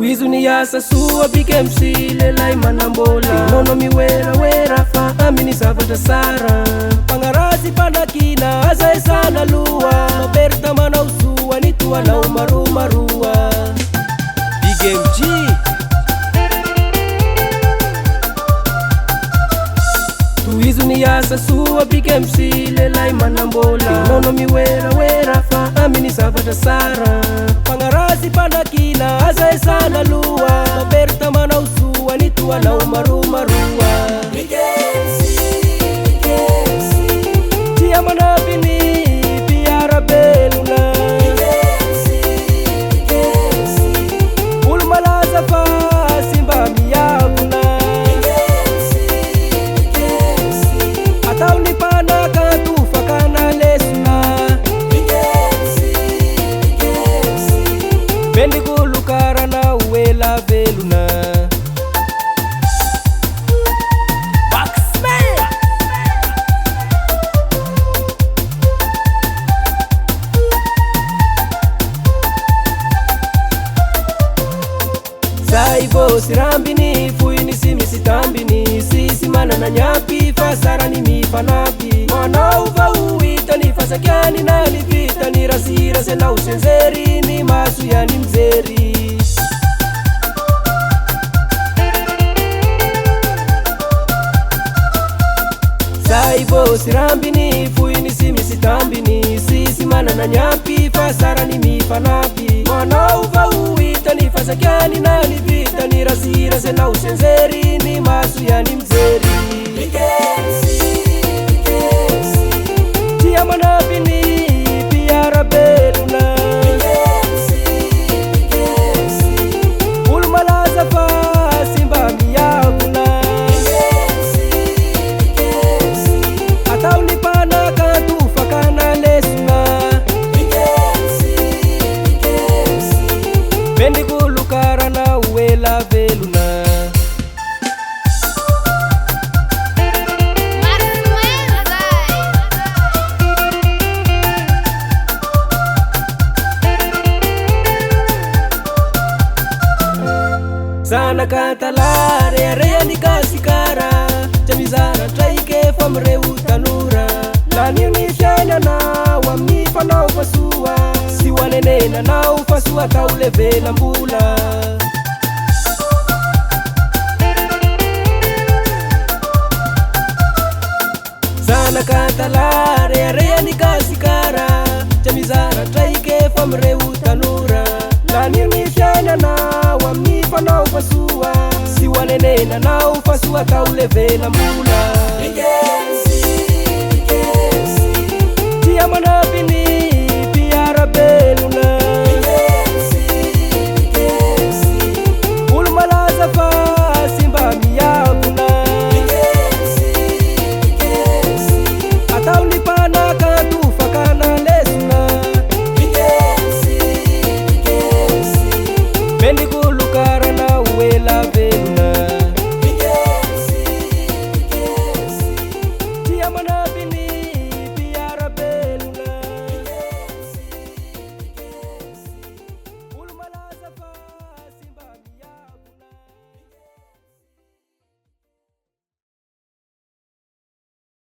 Tohizo ny asa soa Big MC lehilahy manambola. Nono miwerawera fa amin'ny zavatra sara. Mpagnaratsy mpanakina aza esana loha. Maperita manao soa ny toanao maromaroa. Big MG. Tohizo ny asa soa Big MC lehilahy manambola. Nono miwerawera fa amin'ny zavatra sara. Mpagnaratsy mpanakina aza esana loha. Maperita manao soa ny toanao maromaroa. Big MC, Big MC. Tia manampy ny mpiara-belona. Big MC, Big MC. Olo malaza fa sy mba miavona. Big MC, Big MC. Ataony mpanakanto fakana lesona. Big MC, Big MC. Mendrik'olo karana ho ela velona. Waxman! Zay vao sy rambiny, fohiny sy misy tambiny. Sisy manana nyampy fa sarany mifanampy. Manao va ho hitany fa sakiany na ny vitany. Rasirasy anao senjery ny maso ihany mijery. Zay vao sy rambiny, fohiny sy misy tambiny. Sisy manana nyampy fa sarany mifanampy. Manao va ho hitany fa sakiany na ny vitany. Rasirasy anao senjery ny maso ihany mijery. Big MC, Big MC. Tia manampy ny mpiara-belona. Big MC, Big MC. Olo malaza fa sy mba miavona. Big MC, Big MC. Ataony mpanakanto fakana lesona. Big MC, Big MC. Mendrik'olo karana ho ela velona. Zanak'antala rehareha ny gasikara. Tsy mizara traike fa mireo tanora. Lanio ny fiainana ho amin'ny fanaova soa. Sy ho anenenanao fa soa atao levelam-bola. Zanak'antala rehareha ny gasikara. Tsy mizara traike fa mireo tanora. Lanio ny fiainana ho amin'ny fanaova soa. Sy ho anenenanao fa soa atao levelam-bola.